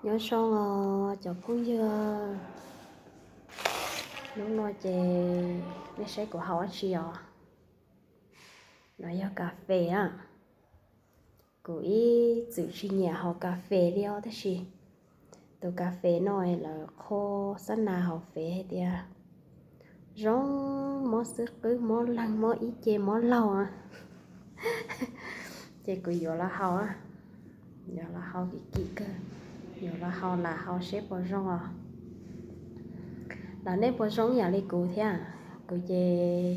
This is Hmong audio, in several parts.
Nyob zoo os cov phooj ywg, hnub no ces nej saib kuv haus dab tsi os? No yog kas fes na. Kuv ib txwm tsis nyiam haus kas fes li os, tab sis tus kas fes no lawv qhua xab nas hauv fes hais tias zoo, mob xwb qwb, mob leeg, mob ib ce, mob laug. Ces kuv yuav los haus, yuav los haus kim kim kawg, yuav los haus lam haus seb puas zoo os. Los nej puas zoo ib yam li kuv thiab? Kuv ces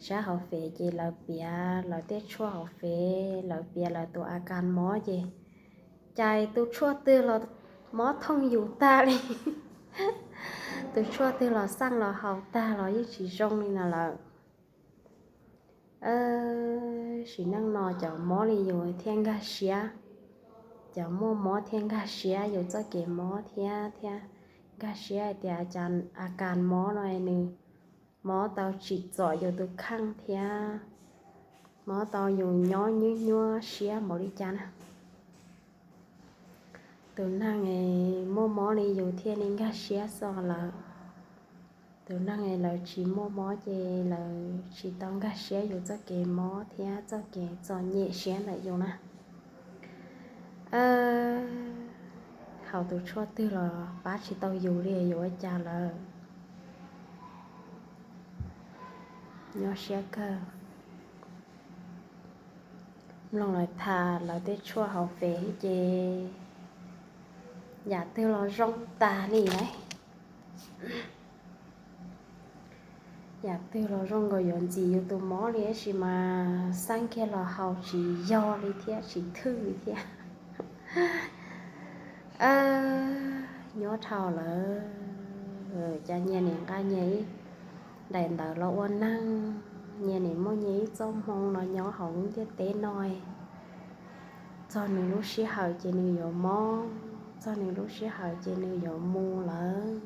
sab hauv fes ces lawv piav lawv tej tshuaj hauv fes, lawv piav lawv tus a kas mob ces cas tus tshuaj twg los mob thooj yus tag li. Tus tshuaj twg los xaj los haus tag los yeej tsis zoo li no lawm. Sim neej no cov mob li yus thiaj nkag siab, cov muaj mob thiaj nkag siab yus txoj kev mob thiab, thiab nkag siab hais tias cas a kas mob no nws mob tau tsim txom yus tus kheej thiab mob tau yus nyob nyuaj nyuaj siab npaum li cas na. Tus neeg muaj mob li yus thiaj li nkag siab xwb lawm. Tus neeg lawv tsis muaj mob ces lawv tsis tau nkag siab yus txoj kev mob thiab txoj kev txom nyem siab ntawm yus na. Haus tus tshuaj twg los pab tsis tau yus li, yuav ua cas lawm? Nyuaj siab kawg. Mloog lawv tham lawv tej tshuaj hauv fes ces yam twg los zoo tas li lauj. Yam twg los zoo nkaus yuav ntxim yus tus mob li, tab sis mas xaj kiag los haus tsis yog li thiab tsis thwj li thiab. Nyob dhau lawm, cas nyias nim nqa nyias ib daim ntawv los ua neeg, nyias nim muaj nyias ib txoj hmoo los nyob hauv lub ntiaj teb no. Txog nws lub sij hawm ces nws yuav mob, txog nws lub sij hawm ces nws yuav mus lawm.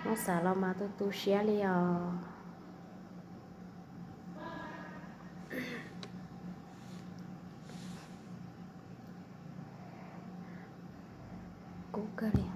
Muab xav los mas tu tu siab li os. Kub kawg li.